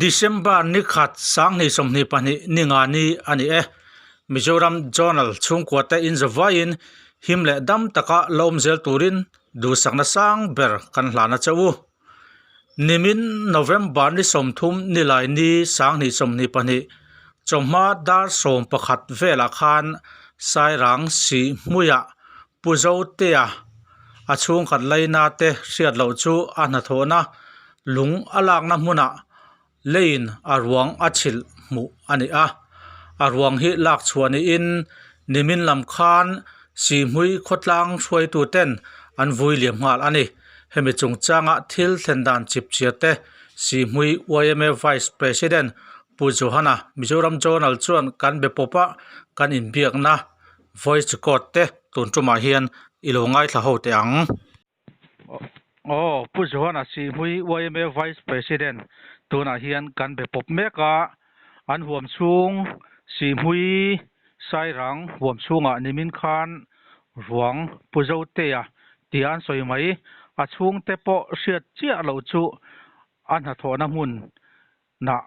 December ni khat sanghnih sawmhnih pahnih ni nga ni a ni e. Mizoram Journal chhungkua te in zavaiin him leh dam taka la awm zel turin duhsakna sang ber kan hlan a che u. Nimin November ni sawmthum nilai ni sanghnih sawmhnih pahnih chawhma dar sawm pakhat velah khan Sairang Sihhmuiah Pu Zotea a chhungkhat laina te hriat loh chu a hnathawhna lung a lakna hmunah leiin a ruang a chhilh hmuh a ni a. A ruang hi lak chhuah niin nimin lam khan Sihhmui khawtlang hruaitu ten an vui liam nghal a ni. Hemi chungchanga thil thlen dan chip chhiar te Sihhmui yma Vice President Pu Johana Mizoram Journal chuan kan be pawp a, kan inbiakna Voice record te tun tumah hian i lo ngaithla ho teh ang. Aw, Pu Johana Sihmui yma Vice President tunah hian kan be pawp mek a, an huam chhung Sihmui Sairang huam chhungah nimin khan ruang Pu Zotea tia an sawi mai, a chhungte pawh hriat chiah loh chu a hnathawhna hmun nah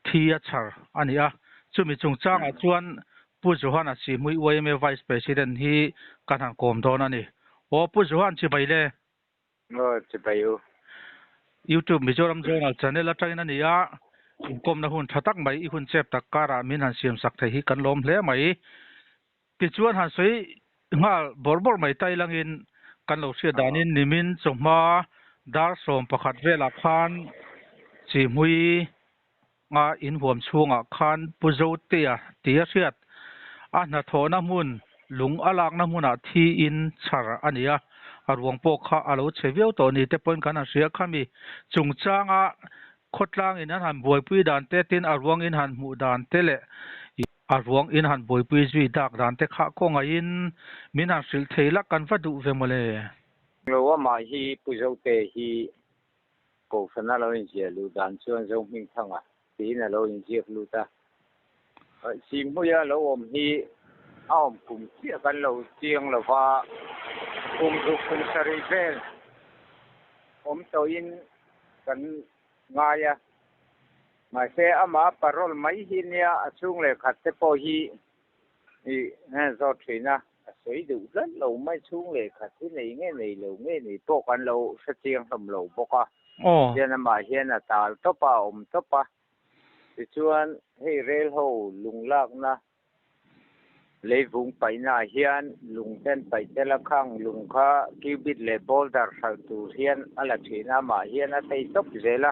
thi a chhar a ni a. Chumi chungchangah chuan Pu Johana Sihmui yma Vice President hi kan han kawm dawn a ni. Aw Pu Johan chibai le. Aw chibai u. YouTube Mizoram Journal channel atangin a ni a, inkawmna hun tha tak mai i hun chep tak karah min han siam sak thei hi kan lawm hle mai. Tichuan han sawi nghal bawrh bawrh mai tai langin kan lo hriat danin nimin chawhma dar sawm pakhat velah khan Chihmui nga inhuam chhungah khan Pu Zotea tia hriat a hnathawhna hmun lung a lakna hmunah thi in chhar a ni a, a ruang pawh kha a lo chhe viau tawh ni te pawhin kan han hria khami chungchanga khawtlangin an han buaipui dan te tin a ruang in han hmuh dan te leh A ruang in han buaipui zui dak dan te kha kawngaihin min han hrilh thei la kan va duh ve mawle. Lo amah hi Pu Zote hi Kohhrana lo inziah luh dan chuan Zohmingthanga tiin a lo inziak lut a. Sihhmuia lo awm hi a awm kum chiah kan lo chiang lo va, kum ruk kum sarih vel awm tawhin kan ngai a. Mahse amah parole mai hi nia a chhung leh khat te pawh hi i zawt thin a, a sawi deuh tlat lo mai chhung leh khat hi nei nge nei lo nge ni pawh kan lo hre chiang hlawm lo bawk a. Tichuan amah hian a tal tawp a, a awm tawp a. Tichuan hei rel ho lung lakna Leivung paihnaah hian lung ten paih tel a khang lung kha cubit leh boulder hralh tur hian a la thin a, amah hian a tei tawp zel a.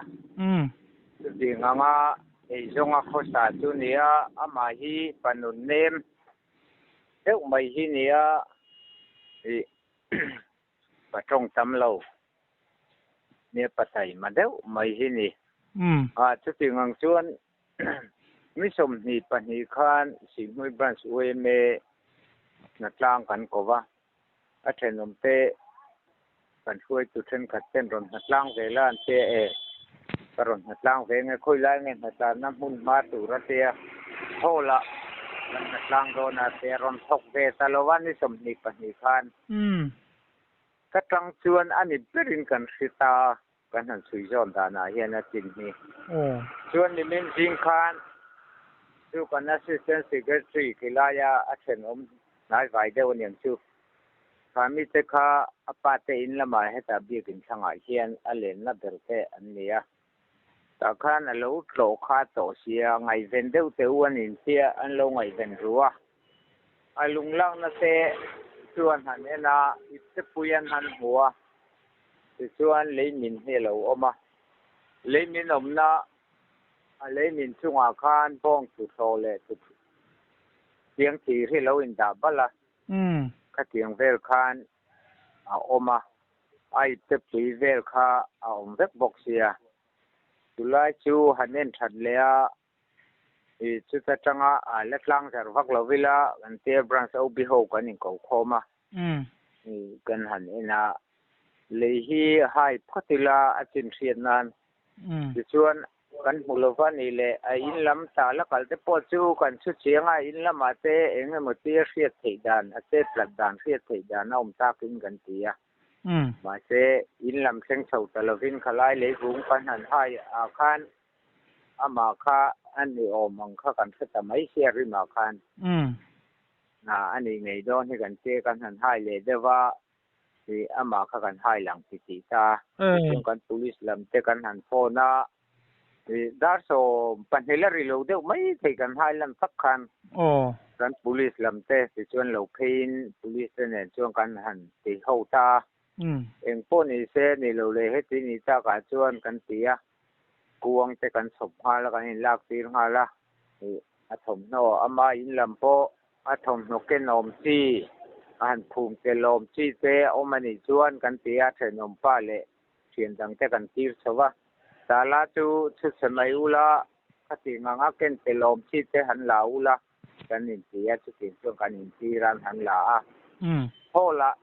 Chutiang anga eizawnga khawsa chu ni a, amah hi pa nun nem deuh mai hi ni a, ih pa tawng tam lo nia pa taima deuh mai hi ni. Ah chutiang ang chuan Mi 22 khan Sihhmui Branch yma hnatlang kan ko va, a thenawmte kan hruaitu thenkhat ten rawn hnatlang ve la an tia e, ka rawn hnatlang ve nge khawi lai nge hnatlanna hmun hma tur a tia hall ah kan hnatlang dawn a tia rawn thawk ve ta lo va ni 22 khan ka tang chuan a ni berin kan hre ta a. Kan han chhui zawn danah hian a chin hi. Chuan nimin zing khan chu kan Assistant Secretary khilaia a thenawm hnai vai deuh aniang chu. Kha mite kha a pa te in lamah hetah biakin thlangah hian a lenna ber te an ni a. Tah khan a lo tlawh kha tawh sia, ngaihven deuh teh u an intia an lo ngaihven ru a. A lunglakna te chuan han en a, iptepui an han hmu a. Tichuan lei min hi a lo awm a, lei min awmna a lei min chungah khan bawng tuthlawh leh tiang thir hi lo indah balh a, khatiang vel khan a awm a, a iptepui vel kha a awm vek bawk sia. Chulai chu han en that leh a, i chuta tanga a la tlang zarh vak lo ila kan tia branch OB ho kan inkokhawm a. Kan han en a, lei hi hai phawt ila a chin hriat nan. Tichuan kan hmu lova ni leh a in lam ta la kal te pawh chu kan chhu chiang a, in lamah te eng emaw tia hriat theih dan, a chet tlat dan hriat theih dan a awm takin kan ti a. Mahse in lam thleng chho ta lovin khalai leivung kan han hai ah khan. Amah kha a ni awm ang kha kan hre ta mai sia rimah khan. A nih ngei dawn hi kan tia kan han hai leh deuh a, ih amah kha kan hai lang ti tih ta. Tichuan kan police lam te kan han phone a, ih dar 12 la ri lo deuh mai thei kan hai lan tak khan kan police lam te tichuan lo pheiin police te nen chuan kan han ti ho ta a. Eng pawh ni se ni lo leh heti ni takah chuan kan ti a, kuang te kan chhawp nghal a, kan inlak tir nghal a, ih a thawmhnaw ama in lam pawh a thawmhnaw kenawm chi, a han phum telawm chi te a awm a nih chuan kan ti a, thenawmpa leh thian dang te kan tir chho va, tala chu chhuchhe mai ula, khati ngang a ken telawm chi te han la ula kan inti a, chutiang chuan kan intir a, an han la a. Hall ah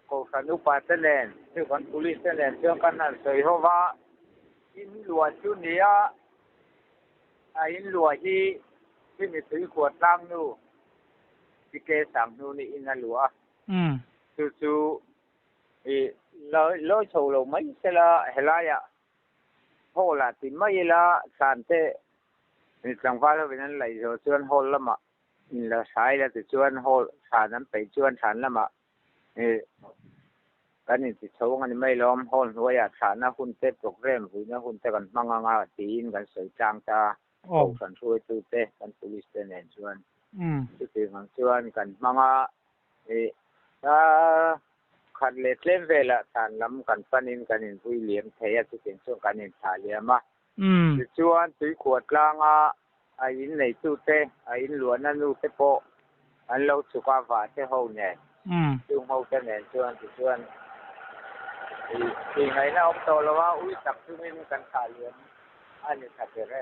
Kohhran upa te nen, chu kan police te nen chuan kan han sawi ho va, in luah chu ni a, a in luah hi chumi tuikhuah tlang nu PK Sanghnu ni in a luah a, chu chu i lawi chho lo mai sela helaiah hall ah ti mai ila thlan te tlangval hovin an laih zawh chuan hall lamah in la hrai la tichuan hall thlan an peih chuan thlan lamah kan inti chho ang a ni mai lawm hall hnuaiah thlahna hun te program vuina hun te kan hmang ang a tiin kan sawi tlang ta kohhran hruaitu te kan police te nen chuan chutiang ang chuan kan hmang a khat leh tlem velah thlan lam kan panin kan invui liam thei a chutiang chuan kan inthlah liam a. Tichuan tuikhuah tlanga a in neitute, a in luahna nute pawh an lo chhuk a, vah te ho nen, chung ho te nen chuan tichuan ih ngaihna awm tawh lo a, ui tak chungin kan thlah liam a ni tha ber e.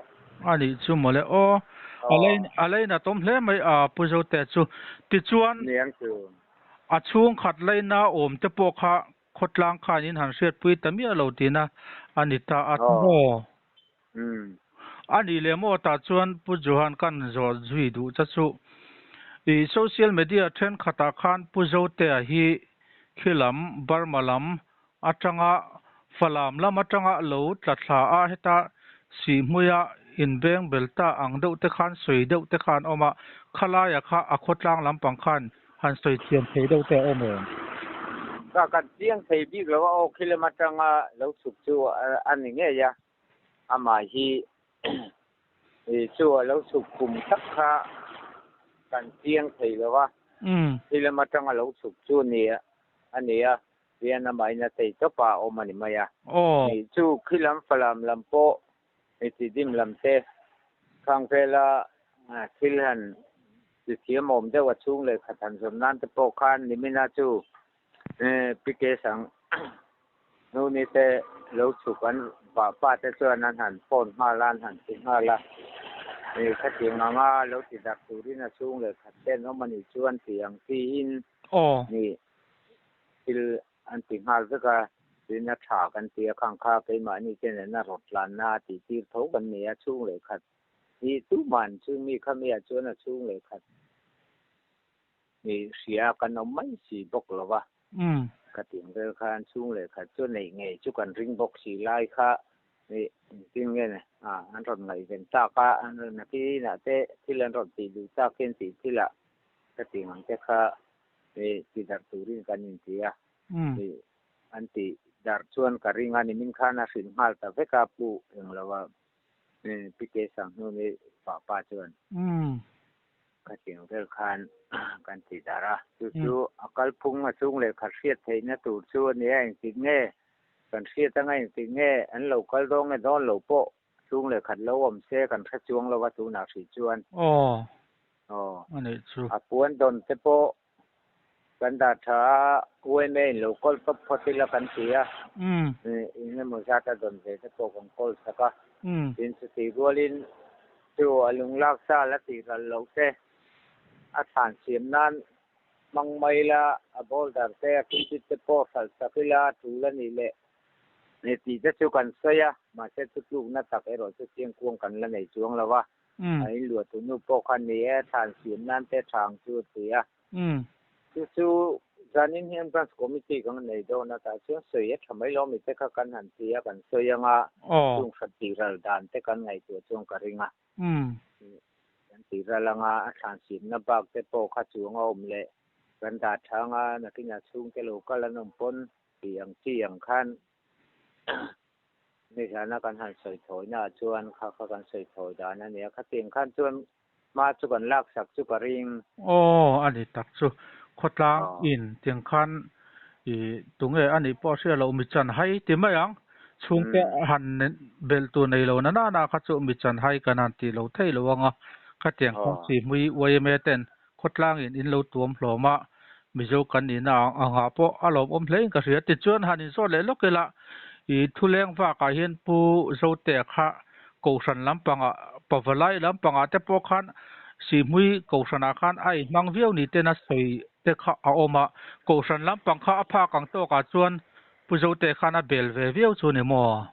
A nih chu mawle aw, a lainatawm hle mai a Pu Zote chu. Tichuan a chhungkhat laina awm te pawh kha Khawtlang khan in han hriatpui ta miah lo tihna a ni ta a maw? A nih leh maw tah chuan Pu Johan kan zawh zui duh cha chu. I social media thenkhatah khan Pu Zotea hi khi lam, Burma lam atanga Falam lam atanga lo tla thla a heta Sihhmuia inbeng bel ta ang deuh te khan sawi deuh te khan awm a, khalaia kha a khawtlang lampang khan han sawi thiam thei deuh te a awm em? Ka kan chiang thei bik lo a, aw khi lam atanga lo chhuk chu a ni ngei a, amah hi chu a lo chhuk kum tak kha kan chiang thei lo a, khi lam atanga lo chhuk chu a ni a, Hian amahin a tei tawp a awm a ni mai a. Nih chu khi lam Falam lam pawh mi ti dim lam te khang vela thil han ti thiam awm deuh a chhung leh khat han zawm nan te pawh khan nimina chu PK Sang Nuni te lo chhuk an vah pa te chuan an han phone nghal a an han ti nghal a. Khatiang anga lo ti darh turin a chhung leh khat ten awm a nih chuan ti ang tiin Ni, thil an ti nghal vek a, tin a tha kan ti a, khang kha keimahni te nena rawt tlanna a tih tir tho kan ni a, chhung leh khat hi tuman chu mi kha miah chuan a chhung leh khat ni hria kan awm mai si bawk lo va, ka tih ang vel khan chhung leh khat chu neih ngei chu kan ring bawk si lai kha ni engtin nge an rawn ngaihven tak a, an rawn nakinah te thil an rawn tih duh tak hian tih thilah Ka tih ang te kha ti darh turin kan inti a, an ti darh chuan ka ring a, nimin khan a hrilh nghal ta vek a, Pu Engloa PK Sanghnuni vahpa chuan ka tih ang vel khan kan ti darh a, chu chu a kalphung a chung leh khat hriat theihna tur chu a nia, engtik nge kan hriat anga engtik nge an lo kal dawn nge dawn lo pawh chung leh khat lo awm se kan hre chuang lo a tunah hrih chuan. Aw. A nih chu. A puan dawn te pawh kan dah tha a, UMA in lo kawl tawp phawt ila kan ti a. Eng emaw zat a dawn ve te pawh kan kawl sak a. Tin chutih rualin chu a lunglak sa la tih ral loh te a thlan siam nan hmang mai ila, a boulder te a tuipit te pawh hralh sak ila a tul a nih leh Ni tih te chu kan sawi a, mahse thutlukna tak erawh chu chiangkuang kan la nei chuang lo a. A inluah tu nu pawh kha ni e, thlan siam nan te tha ang chu a ti a. Chu chu Zanin hian Branch Committee kan nei dawn a, tah chuan sawi a tha mai lo mi te kha kan han ti a, kan sawi anga chung hrat tih ral dan te kan ngaihtuah chuan ka ring a. Kan tih ral anga a thlan sipna bak te pawh kha chuang a awm leh kan dah tha anga nakinah chhungte lo kal an awm pawn tih ang chi ang khan nizana kan han sawi thawina ah chuan kha kha kan sawi thawi dan a nia. Khatiang khan chuan hma chu kan laksak chu ka ring. Aw, a ni tak chu. Khawtlang in tiang khan i tunge a nih pawh a hria loh mi chan hai ti mai ang. Chhungte han belh tur nei lo na nana kha chu mi chan hai kan han tih lo thei lo anga. Khatiang khan Sihmui yma ten khawtlang in in lo tuam hlawm a, Mizo kan nihna angah pawh a lawmawm hle in ka hria. Tichuan han inzawt leh lawk ila, i thuleng vakah hian Pu Zotea kha Kohhran lampangah, Pavalai lampangah te pawh khan Sihmui Kohhranah khan a inhmang viau ni ten a sawi te kha a awm a. Kohhran lampang kha a phak ang tawkah chuan Pu Zotea khan a bel ve viau chu ni maw?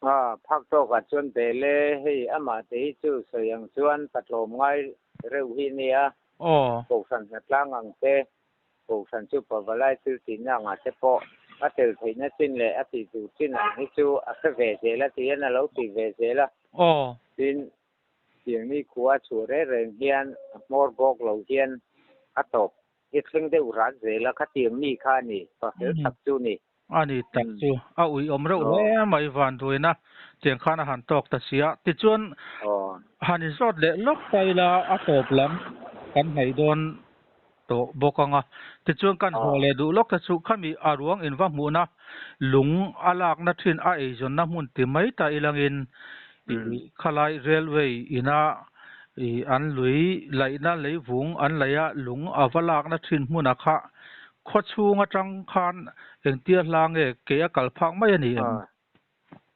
A phak tawkah chuan bel e, hei amah te hi chu sawi ang chuan patlawm ngai reuh hi nia. Kohhran hnatlang ang te, Kohhran chu pavalai thil tihna angah te pawh a tel theihna chin leh a tih tur chin ang hi chu a hre ve zel a ti hian a lo ti ve zel a. Tin, tiangni khua chhuah reng reng hian a hmawr bawk lo hian a tawp hi thleng deuh rat zel a, khatiang mi kha a ni, pa fel tak chu ni. A ni tak chu a uiawm reuh hle mai vanduaina tiang khan a han tawk ta si a. Tichuan han inzawt leh lawk ta ila a tawp lam kan hnaih dawn tawh bawk ang a. Tichuan kan haw leh duh lawk te chu khami a ruang inva hmuhna lung a lakna thin a eizawnna hmun ti mai ta ilangin khalai railway ina an lui laihna leivung an laih a lung a va lakna thin hmuna kha khaw chhung atang khan engtia hla nge ke a kal phak mai a ni em?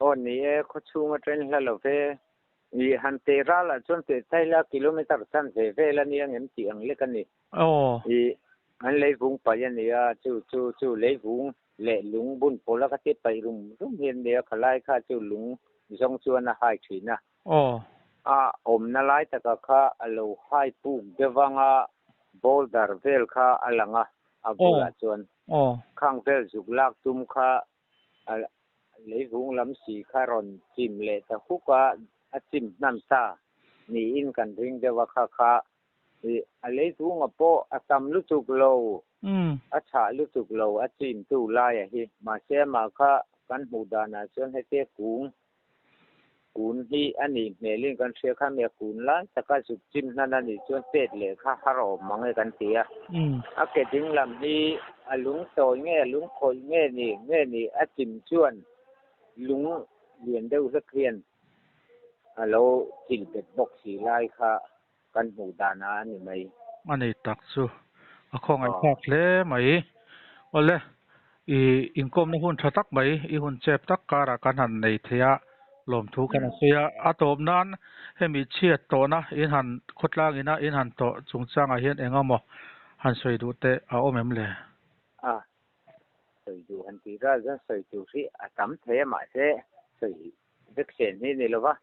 Aw ni e, khaw chhung atang hla lo ve. I han teh ralah chuan teh thai la kilometer chan ve vel a nia ngem tih ang lek a ni. I an leivung paih a ni a, chu chu chu leivung leh lung bun pawla kha te paih rum rum hi an nia, khalai kha chu lung zawng chuan a hai thin a. A awmna lai taka kha a lo hai puk deuh anga boulder vel kha a lang a, a bulah chuan khang vel zuk lak tum kha a leivung lam si kha rawn chim leh ta huk a, a chim hnan ta niin kan ring deuh a kha kha a leivunga pawh a tam lutuk lo, a chhah lutuk lo a chimtu laia hi. Mahse amah kha kan hmuh danah chuan hetia kung Kun hi a nih hmelin kan hria kha mi a kun lai taka zuk chim hnan a nih chuan pet leh kha har awm mang e kan ti a. A ke ding lam hi a lung tawi nge a lung khawih nge ni nge ni a chim chuan lung lian deuh hlek hian a lo chil bet bawk si lai kha kan hmuh dan a ni mai. A nei tak chu a khawngaih thlak hle mai. Awle, i inkawmna hun tha tak mai, i hun chep tak karah kan han nei thei a, lawmthu kan han sawi a. A tawp nan hemi chhiat tawhna in han khawtlang ina in han tawh chungchangah hian eng emaw han sawi duh teh a awm em le? A sawi duh han tih ral chuan sawi tur hi a tam thei a, mahse sawi vek sen hi ni lova.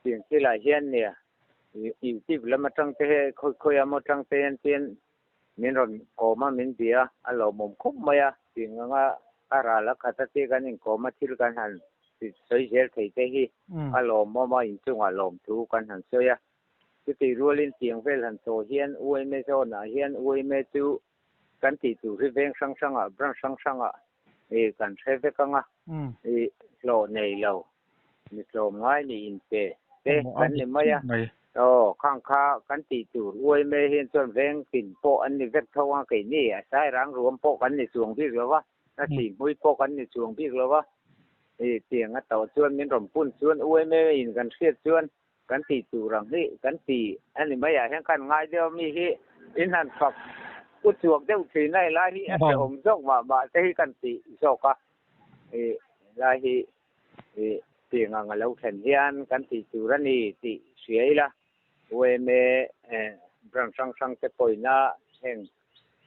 Tiang thilah hian nia YouTube lam atang te hi khawi khawi emaw atang te hian chuan min rawn kawm a, min bia a lawmawm khawp mai a. Tiang anga a ral a khat a te kan inkawm a thil kan han sawi zel thei te hi a lawmawm a, inchungah lawmthu kan han sawi a. Chutih rualin tiang vel han tawh hian UMA zone ah hian UMA chu kan tih tur hi veng hrang hrangah branch hrang hrangah kan hre vek ang a, hlawh nei lo mi tlawm ngai ni inpe te kan ni mai a, aw khang kha kan tih tur UMA hian chuan veng tin pawh an ni vek tho ang keini a sairang ruam pawh kan ni chuang bik lo va, a thihmui pawh kan ni chuang bik lo va, tiang a tawh chuan min rawn pun chuan UMA in kan hriat chuan Kan tih tur ang hi kan ti a ni mai ah hian khan ngai deuh mi hi in han fak u chuak deuh thin a helai hi a hrehawm zawk mah mah te hi kan ti zawk a i helai hi i tiang ang a lo thlen hian kan tih tur a ni tih hria ila UMA branch hrang hrang te pawhina heng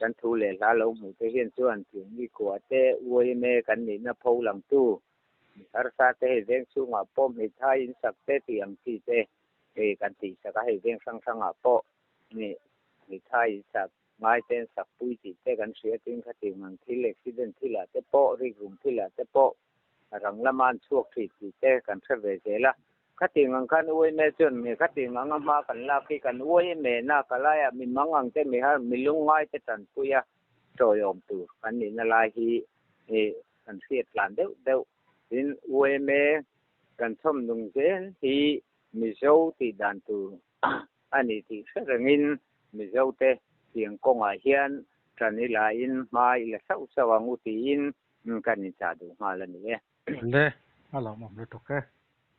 kan thu leh hla lo hmuh te hian chuan Tlungni khua te UMA kan nihna pho langtu Mi harsa te hei veng chhungah pawh hmeithai in sak te tih ang chi te hei kan tih sak a, hei veng hrang hrangah pawh mi hmeithai in sak Ngai ten sak pui tih te kan hria tin khatiang ang thil accident thilah te pawh rikrum thilah te pawh rang lama an chhuak thin tih te kan hre ve zel a. Khatiang ang khan UMA chuan mi khatiang anga hma kan lak hi kan UMA na ka laiah mi mang ang te mi har mi lungngai te tanpui a tawiawm tur kan nihna lai hi kan hriat tlan deuh deuh. Tin UMA kan chhawm nung zel hi Mizo tih dan tur a ni tih hre rengin Mizote tiang kawngah hian ṭan i lain hma i la sauh sauh ang u tiin kan inchah duh nghal a ni e. Le, a lawmawm lutuk e.